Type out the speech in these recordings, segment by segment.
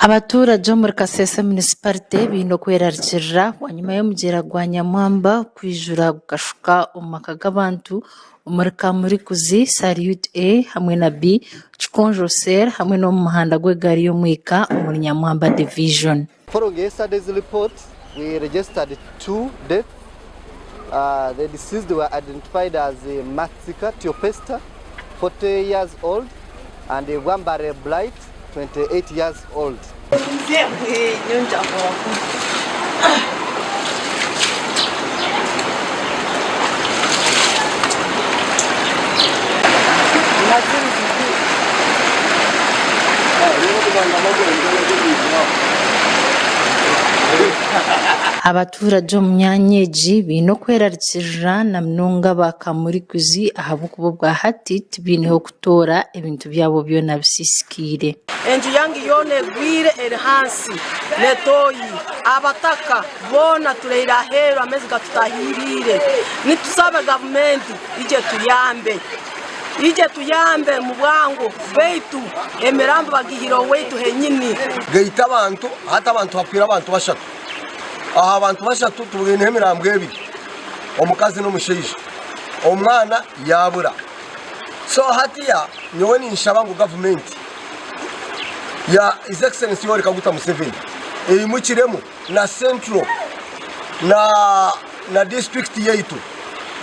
Abaturage omuri Kasese Munisiparite baine okwerarikirira bwanyima y'omugyera gwa Nyamwamba kwijura gukashuka omu maka g'abantu omuri Kamurikuzi, Salute A hamwe na B, Kikonjo Cell hamwe n'omu muhanda gw'egaari y'omwika omuri Nyamwamba Division. Following yesterday's report, we registered two deaths. The deceased were identified as Matsika Teopesta, 40 years old, and Bwambare Blight, 28 years old. Abaturage omu myanya egi baine okwerarikirira na munonga aba Kamurikuzi ahabw'okuba obwa hati tibaine h'okutoora ebintu byabo byona bisiisikaire. Enju yange yoona egwire eri hansi n'etoyi. Abataka boona turaire aheeru amaizi gatutahiriire. Nitusaba gavumenti ije etuyambe. Ije etuyambe mu bwangu beitu emirambo bagihire owaitu henyini. Gaita abantu, hati abantu hapwire abantu bashatu. Aha bantu bashatu tubwineho emirambo ebiri, omukazi n'omushaija. Omwana yaabura. So hatiya nyowe ninshaba ngu gavumenti ya His Excellency Yoweri Kaguta Museveni eimukiremu na Central na na disiturikiti yaitu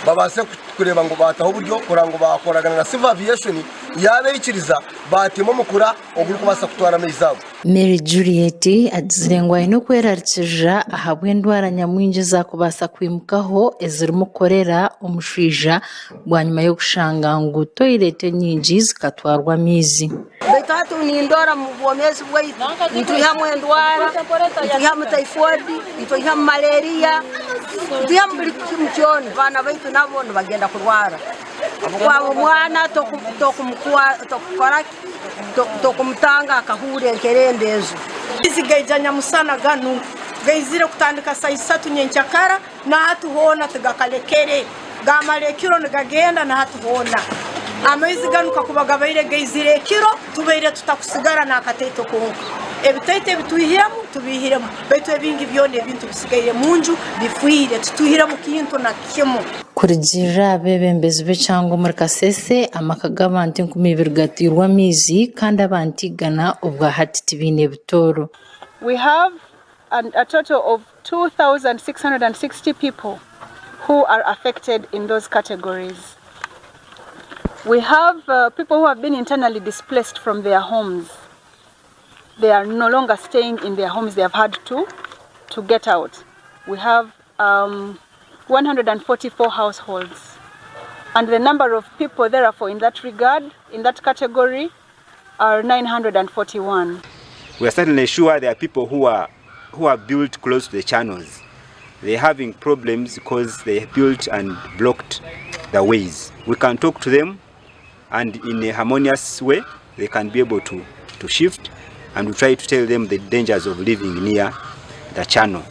babaase kureeba ngu baataho oburyo kureba ngu baakoragana na Civil Aviation yaaba eikiriza baatema omukura ogurikubaasa kutwara amaizi ago. Mary Juliet agizire ngu aine okwerarikirira ahabw'endwara nyamwingi ezaakubaasa kwimukaho ezirimu korera, omushwija bwanyima y'okushanga ngu toyireti enyingi zikatwarwa amaizi. Baitu hati nindora omu bwomeezi bwaitu nitwihamu endwara, nitwihamu taifoodi, nitwihamu malaria, nitwihamu buli kimu kyona. Abaana baitu nabo nibagenda kurwara habwokuba omwana tokumukora ki, tokumutanga akahurra enkerembe ezo. Amaizi gaija nyamusana ganu gaizire kutandika saaha isatu nyenkyakara Na hati hoona tigakalekere, gaamara ekiro nigagenda na hati hoona. Amaizi ganu kakuba gabaire gaizire ekiro, tubaire tutakusigara n'akataito konka. Ebitaito ebi twihiremu, tubiihiremu, baitu ebingi byona ebintu bisigaire munju bifiire, titwihiremu kintu na kimu. Kurugiirira aha beebembezi b'ekyanga omuri Kasese, amaka g'abantu 2,000 gatairwe amaizi kandi abantu igana obwa hati tibaine bitooro. We have a total of 2,660 people who are affected in those categories. We have uh, people who have been internally displaced from their homes. They are no longer staying in their homes, they have had to, to get out. We have um, 144 households. And the number of people, therefore, in that regard, in that category, are 941. We are certainly sure there are people who are who are built close to the channels. They're having problems because they built and blocked the ways. We can talk to them and in a harmonious way they can be able to, to shift and we try to tell them the dangers of living near the channel.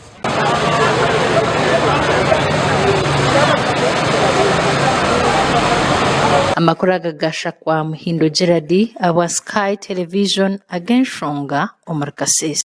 Amakuru aga gashakwa Muhindo Gerald ahabwa Sky Television ag'enshonga omuri Kasese.